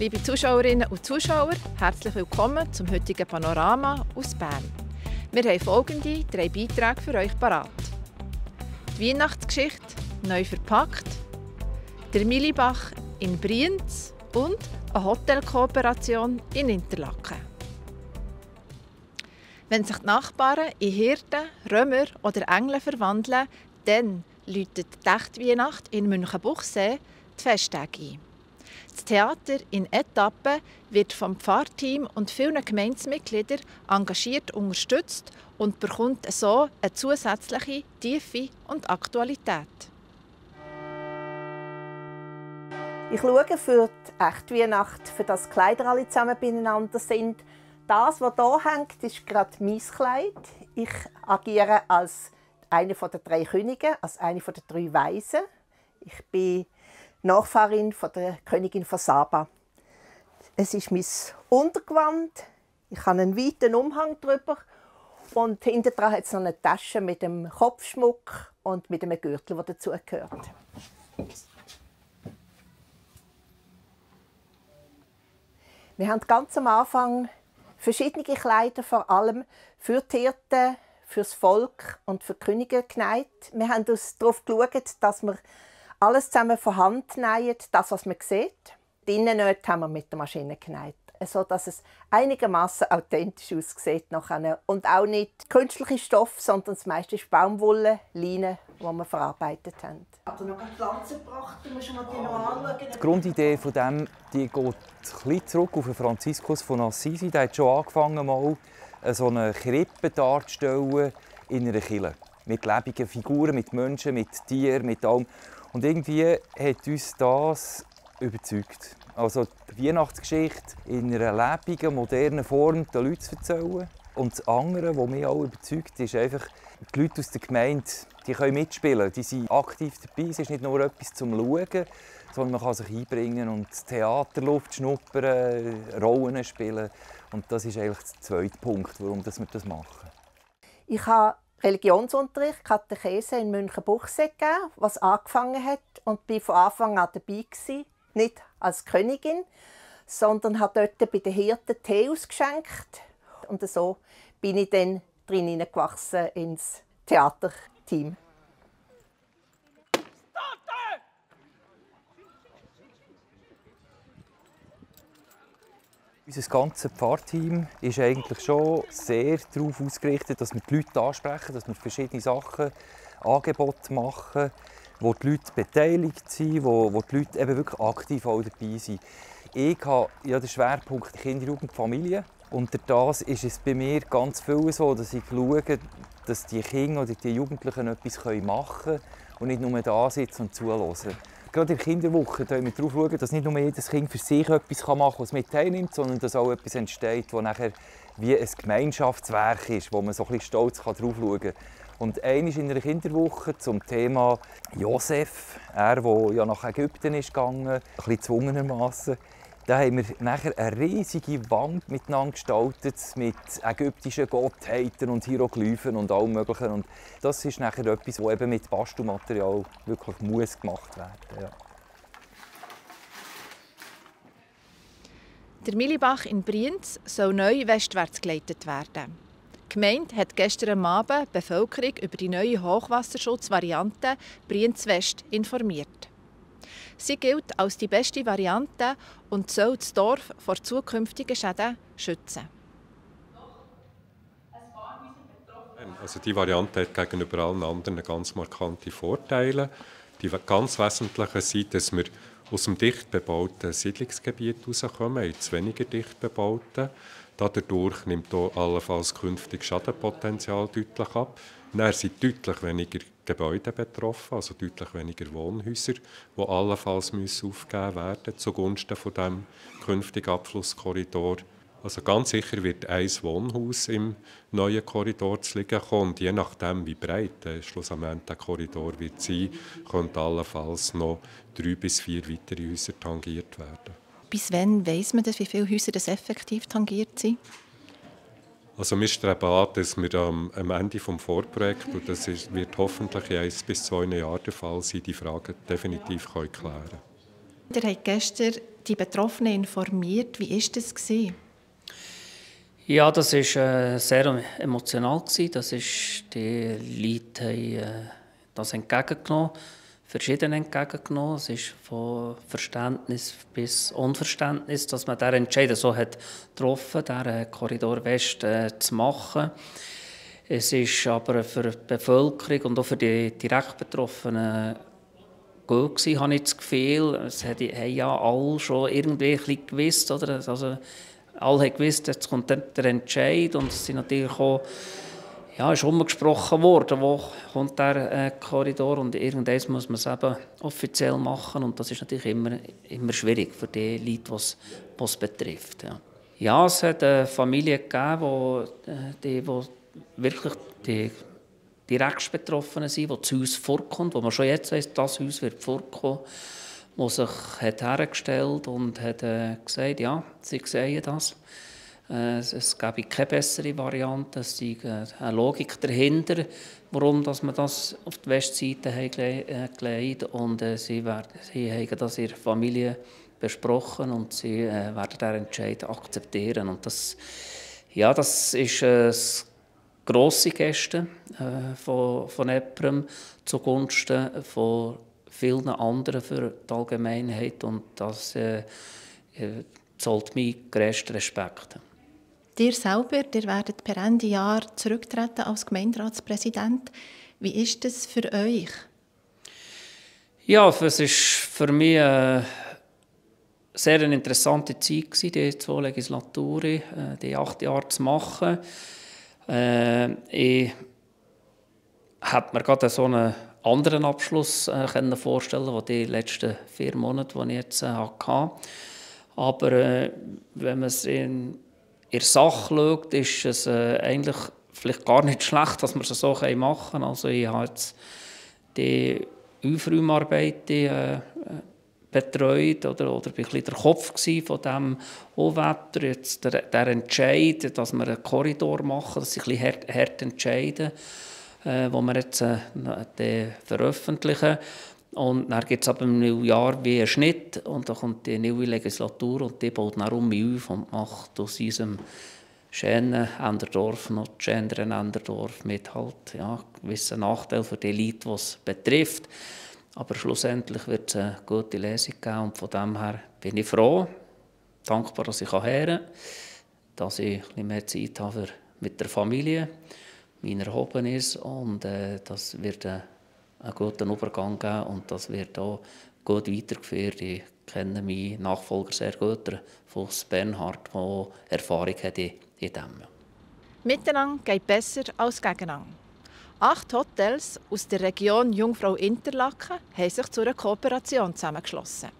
Liebe Zuschauerinnen und Zuschauer, herzlich willkommen zum heutigen Panorama aus Bern. Wir haben folgende 3 Beiträge für euch parat. Die Weihnachtsgeschichte, neu verpackt, der Milibach in Brienz und eine Hotelkooperation in Interlaken. Wenn sich die Nachbarn in Hirten, Römer oder Engel verwandeln, dann läutet die Echtweihnacht in Münchenbuchsee die Festtage ein. Das Theater in Etappen wird vom Pfarrteam und vielen Gemeindemitgliedern engagiert unterstützt und bekommt so eine zusätzliche Tiefe und Aktualität. Ich schaue für die Echtweihnacht, für das die Kleider alle zusammen beieinander sind. Das, was hier hängt, ist gerade mein Kleid. Ich agiere als eine der 3 Könige, als eine der 3 Weisen. Ich bin Nachfahrin von der Königin von Saba. Es ist mein Untergewand. Ich habe einen weiten Umhang drüber und hinten dran hat es noch eine Tasche mit dem Kopfschmuck und mit einem Gürtel, der dazugehört. Wir haben ganz am Anfang verschiedene Kleider, vor allem für die Hirten, für das Volk und für die Könige genäht. Wir haben uns darauf geschaut, dass wir alles zusammen von Hand nähen, das, was man sieht. Die Innennähte haben wir mit der Maschine genäht, sodass es einigermaßen authentisch aussieht nachher. Und auch nicht künstliche Stoff, sondern das meiste ist Baumwolle, Leine, die wir verarbeitet haben. Aber noch eine Pflanze gebracht, du musst mal die noch anschauen. Die Grundidee von dem, die geht ein bisschen zurück auf den Franziskus von Assisi. Der hat schon angefangen, mal so eine Krippe darzustellen in einer Kirche. Mit lebenden Figuren, mit Menschen, mit Tieren, mit allem. Und irgendwie hat uns das überzeugt. Also die Weihnachtsgeschichte in einer lebendigen, modernen Form den Leuten zu erzählen. Und das andere, was mich auch überzeugt, ist einfach, die Leute aus der Gemeinde, die können mitspielen. Die sind aktiv dabei. Es ist nicht nur etwas zum Schauen, sondern man kann sich einbringen und Theaterluft schnuppern, Rollen spielen. Und das ist eigentlich der zweite Punkt, warum wir das machen. Ich habe Religionsunterricht, Katechese in Münchenbuchsee gegeben, was angefangen hat, und bin von Anfang an dabei gewesen. Nicht als Königin, sondern habe dort bei den Hirten Tee ausgeschenkt. Und so bin ich dann drin hineingewachsen ins Theaterteam. Unser ganzes Pfarrteam ist eigentlich schon sehr darauf ausgerichtet, dass wir die Leute ansprechen, dass wir verschiedene Sachen, Angebote machen, wo die Leute beteiligt sind, wo die Leute eben wirklich aktiv auch dabei sind. Ich habe ja den Schwerpunkt Kinder, Jugend, Familie. Und durch das ist es bei mir ganz viel so, dass ich schaue, dass die Kinder oder die Jugendlichen etwas machen können und nicht nur da sitzen und zuhören. Gerade in der Kinderwoche schauen wir darauf, dass nicht nur jedes Kind für sich etwas machen kann, was es mit teilnimmt, sondern dass auch etwas entsteht, das nachher wie ein Gemeinschaftswerk ist, wo man so ein bisschen stolz drauf schauen kann. Und einmal in einer Kinderwoche zum Thema Josef, der ja nach Ägypten ist gegangen, ein bisschen gezwungenermassen. Da haben wir nachher eine riesige Wand miteinander gestaltet mit ägyptischen Gottheiten und Hieroglyphen und allem Möglichen. Und das ist nachher etwas, das eben mit Bastelmaterial wirklich muss gemacht werden. Ja. Der Milibach in Brienz soll neu westwärts geleitet werden. Die Gemeinde hat gestern Abend die Bevölkerung über die neue Hochwasserschutzvariante Brienz West informiert. Sie gilt als die beste Variante und soll das Dorf vor zukünftigen Schäden schützen. Also die Variante hat gegenüber allen anderen ganz markante Vorteile. Die ganz wesentlichen sind, dass wir aus dem dicht bebauten Siedlungsgebiet rauskommen, ins weniger dicht bebaute. Dadurch nimmt auch allenfalls künftig Schadenpotenzial deutlich ab. Dann sind deutlich weniger Gebäude betroffen, also deutlich weniger Wohnhäuser, die allenfalls aufgegeben werden müssen zugunsten von dem künftigen Abflusskorridor. Also ganz sicher wird ein Wohnhaus im neuen Korridor zu liegen kommen. Und je nachdem, wie breit schlussendlich der Korridor wird sein, können allenfalls noch 3 bis 4 weitere Häuser tangiert werden. Bis wann weiss man, wie viele Häuser das effektiv tangiert sind? Also wir streben an, dass wir am Ende des Vorprojekts, und das wird hoffentlich in 1 bis 2 Jahren der Fall sein, die Fragen definitiv klären können. Ihr habt gestern die Betroffenen informiert. Wie war das? Ja, das war sehr emotional. Die Leute haben das entgegengenommen, verschieden entgegengenommen. Es ist von Verständnis bis Unverständnis, dass man diesen Entscheid so hat getroffen hat, diesen Korridor West zu machen. Es ist aber für die Bevölkerung und auch für die direkt Betroffenen gut gewesen, habe ich das Gefühl. Es haben ja alle schon irgendwie ein bisschen gewusst, oder? Also, alle haben gewusst, jetzt kommt der Entscheid und es sind natürlich auch, ja, ist umgesprochen worden, wo kommt der Korridor und irgendwann muss man es eben offiziell machen und das ist natürlich immer schwierig für die Leute, die es betrifft. Ja. Ja, es hat Familien gegeben, die wirklich die direkt Betroffenen sind, die zu uns vorkommen, wo man schon jetzt weiss, das Haus wird vorkommen, die sich hergestellt und hat gesagt, ja, sie sehen das. Es gäbe keine bessere Variante, es sei eine Logik dahinter, warum dass man das auf die Westseite gelegt und sie haben das in der Familie besprochen und sie werden diesen Entscheid akzeptieren. Und das ist grosse Geste von EPREM zugunsten von vielen anderen für die Allgemeinheit und das zollt mir grössten Respekt. Ihr selber, ihr werdet per Ende Jahr zurücktreten als Gemeinderatspräsident. Wie ist das für euch? Ja, es war für mich eine sehr interessante Zeit, die 2 Legislaturen, die 8 Jahre zu machen. Ich hätte mir gerade so einen anderen Abschluss vorstellen können, die letzten 4 Monate, die ich jetzt hatte. Aber wenn man es in der Sache schaut, ist es eigentlich vielleicht gar nicht schlecht, dass wir es so machen können. Also ich habe jetzt die Aufräumarbeiten betreut oder bin ein bisschen der Kopf von diesem Wetter. Jetzt der Entscheid, dass wir einen Korridor machen, dass sie ein bisschen hart entscheiden, wo wir jetzt veröffentlichen. Und dann gibt es ab dem neuen Jahr wie einen Schnitt und dann kommt die neue Legislatur und die baut dann um mich auf und macht aus unserem schönen Enderdorf noch das schönere Enderdorf mit halt, gewissen Nachteil für die Leute, die es betrifft. Aber schlussendlich wird es eine gute Lesung geben und von dem her bin ich froh, dankbar, dass ich herren kann, dass ich ein bisschen mehr Zeit habe mit der Familie, meiner Hobbys und das wird einen guten Übergang geben und das wird auch gut weitergeführt. Ich kenne meinen Nachfolger sehr gut, Fuchs Bernhard, der Erfahrung hat in dem. Miteinander geht besser als gegeneinander. 8 Hotels aus der Region Jungfrau-Interlaken haben sich zu einer Kooperation zusammengeschlossen.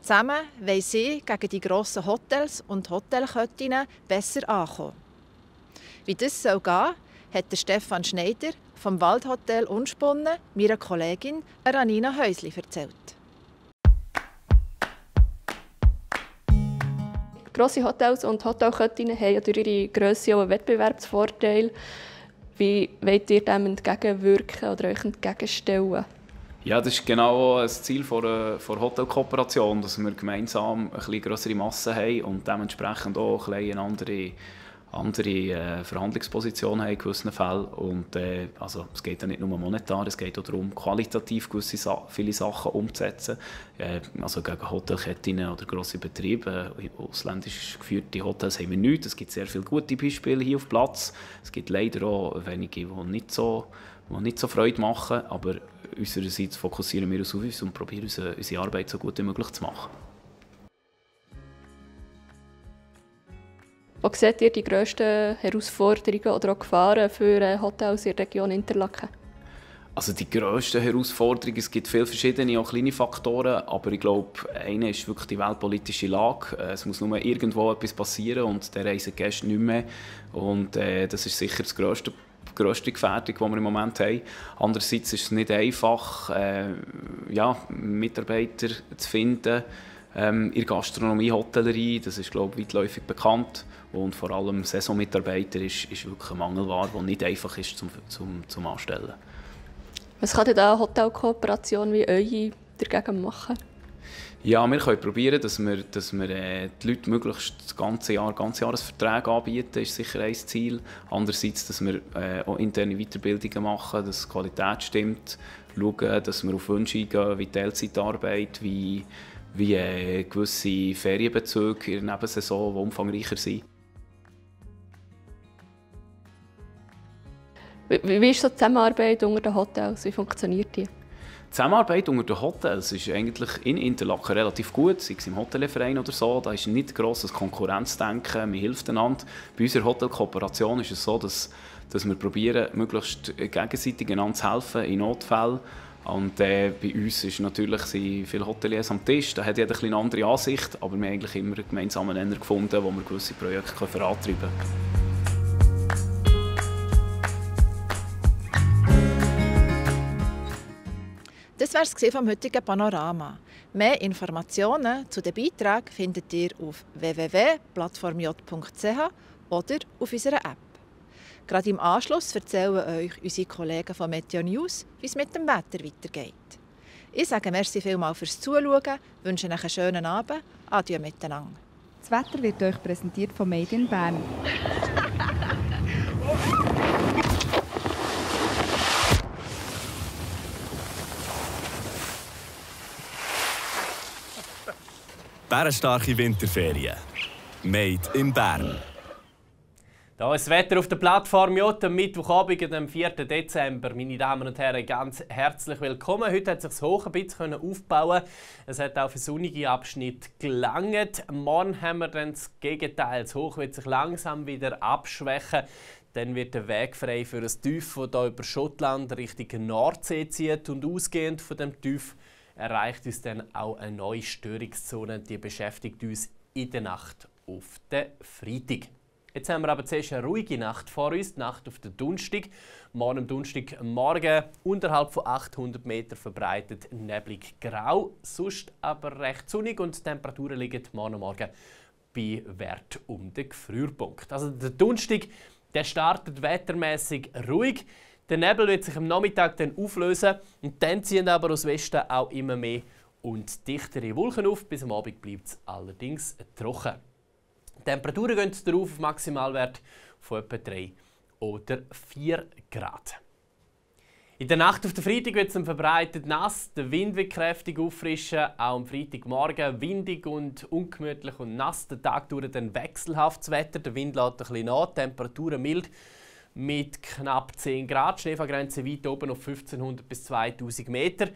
Zusammen wollen sie gegen die grossen Hotels und Hotelketten besser ankommen. Wie das gehen soll, hat Stefan Schneider vom Waldhotel Unspunnen meiner Kollegin Ranina Häusli erzählt. Grosse Hotels und Hotelketten haben durch ihre Grösse auch einen Wettbewerbsvorteil. Wie wollt ihr dem entgegenwirken oder euch entgegenstellen? Ja, das ist genau das Ziel der Hotelkooperation, dass wir gemeinsam eine größere Masse haben und dementsprechend auch eine andere Verhandlungsposition haben in gewissen Fällen. Und, also, es geht ja nicht nur monetar, es geht auch darum, qualitativ viele Sachen umzusetzen. Also gegen Hotelketten oder grosse Betriebe, ausländisch geführte Hotels haben wir nichts. Es gibt sehr viele gute Beispiele hier auf Platz. Es gibt leider auch wenige, die nicht so Freude machen. Aber unsererseits fokussieren wir uns auf uns und probieren unsere Arbeit so gut wie möglich zu machen. Wo seht ihr die grössten Herausforderungen oder auch Gefahren für Hotels in der Region Interlaken? Also die grössten Herausforderungen, es gibt viele verschiedene, auch kleine Faktoren, aber ich glaube, eine ist wirklich die weltpolitische Lage. Es muss nur irgendwo etwas passieren und dann reisen Gäste nicht mehr. Und das ist sicher das grösste Gefährdung, die wir im Moment haben. Andererseits ist es nicht einfach, Mitarbeiter zu finden. In der Gastronomie, Hotellerie, das ist, glaube ich, weitläufig bekannt. Und vor allem Saisonmitarbeiter ist wirklich eine Mangelware, die nicht einfach ist zum Anstellen. Was kann denn eine Hotelkooperation wie eure dagegen machen? Ja, wir können probieren, dass wir die Leute möglichst das ganze Jahresverträge anbieten, ist sicher ein Ziel. Andererseits, dass wir auch interne Weiterbildungen machen, dass die Qualität stimmt, schauen, dass wir auf Wünsche eingehen, wie Teilzeitarbeit, wie gewisse Ferienbezüge in der Nebensaison, die umfangreicher sind. Wie ist so die Zusammenarbeit unter den Hotels? Wie funktioniert die? Die Zusammenarbeit unter den Hotels ist eigentlich in Interlaken relativ gut, sei es im Hotelverein oder so. Da ist nicht grosses Konkurrenzdenken, man hilft einander. Bei unserer Hotelkooperation ist es so, dass wir probieren, möglichst gegenseitig einander zu helfen in Notfällen. Und bei uns sind natürlich viele Hoteliers am Tisch, da hat jeder eine andere Ansicht, aber wir haben eigentlich immer einen gemeinsamen Nenner gefunden, wo wir gewisse Projekte vorantreiben können. Das war es vom heutigen Panorama. Mehr Informationen zu den Beiträgen findet ihr auf www.plattformj.ch oder auf unserer App. Gerade im Anschluss erzählen euch unsere Kollegen von Meteo News, wie es mit dem Wetter weitergeht. Ich sage merci vielmals fürs Zuschauen, wünsche euch einen schönen Abend. Adieu miteinander. Das Wetter wird euch präsentiert von Made in Bern. Bärenstarke Winterferien. Made in Bern. Da ist das Wetter auf der Plattform J am Mittwochabend, am 4. Dezember. Meine Damen und Herren, ganz herzlich willkommen. Heute hat sich das Hoch ein bisschen aufbauen. Es hat auch für sonnige Abschnitte gelangt. Morgen haben wir dann das Gegenteil. Das Hoch wird sich langsam wieder abschwächen. Dann wird der Weg frei für ein Tief, das hier über Schottland Richtung Nordsee zieht. Und ausgehend von dem Tief erreicht uns dann auch eine neue Störungszone. Die beschäftigt uns in der Nacht auf den Freitag. Jetzt haben wir aber zuerst eine ruhige Nacht vor uns, die Nacht auf den Donnerstag. Morgen am Donnerstagmorgen unterhalb von 800 Metern verbreitet neblig grau, sonst aber recht sonnig und die Temperaturen liegen morgen Morgen bei Wert um den Gefrierpunkt. Also der Donnerstag, der startet wettermäßig ruhig. Der Nebel wird sich am Nachmittag dann auflösen und dann ziehen aber aus Westen auch immer mehr und dichtere Wolken auf. Bis am Abend bleibt es allerdings trocken. Die Temperaturen gehen darauf auf Maximalwert von etwa 3 oder 4 Grad. In der Nacht auf den Freitag wird es verbreitet nass. Der Wind wird kräftig auffrischen. Auch am Freitagmorgen windig und ungemütlich und nass. Der Tag dauert dann wechselhaftes Wetter. Der Wind lässt ein bisschen nach. Die Temperaturen mild mit knapp 10 Grad. Die Schneefallgrenze weit oben auf 1500 bis 2000 Meter.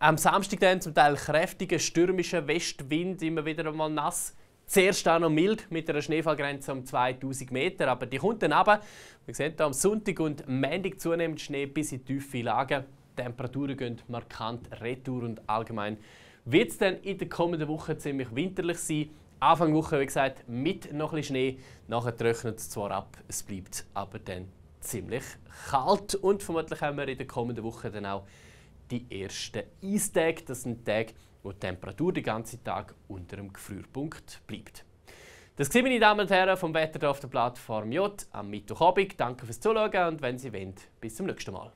Am Samstag dann zum Teil kräftiger stürmischer Westwind, immer wieder einmal nass. Zuerst auch noch mild mit einer Schneefallgrenze um 2000 Meter, aber die kommt dann runter. Wir sehen hier am Sonntag und Montag zunehmend Schnee bis in tiefe Lagen. Die Temperaturen gehen markant retour und allgemein wird es dann in der kommenden Woche ziemlich winterlich sein. Anfang Woche, wie gesagt, mit noch ein bisschen Schnee. Nachher trocknet es zwar ab, es bleibt aber dann ziemlich kalt. Und vermutlich haben wir in der kommenden Woche dann auch die ersten Eistage. Das sind Tage, wo die Temperatur den ganzen Tag unter dem Gefrierpunkt bleibt. Das sind meine Damen und Herren vom Wetter auf der Plattform J am Mittwochabend. Danke fürs Zuschauen und wenn Sie wollen, bis zum nächsten Mal.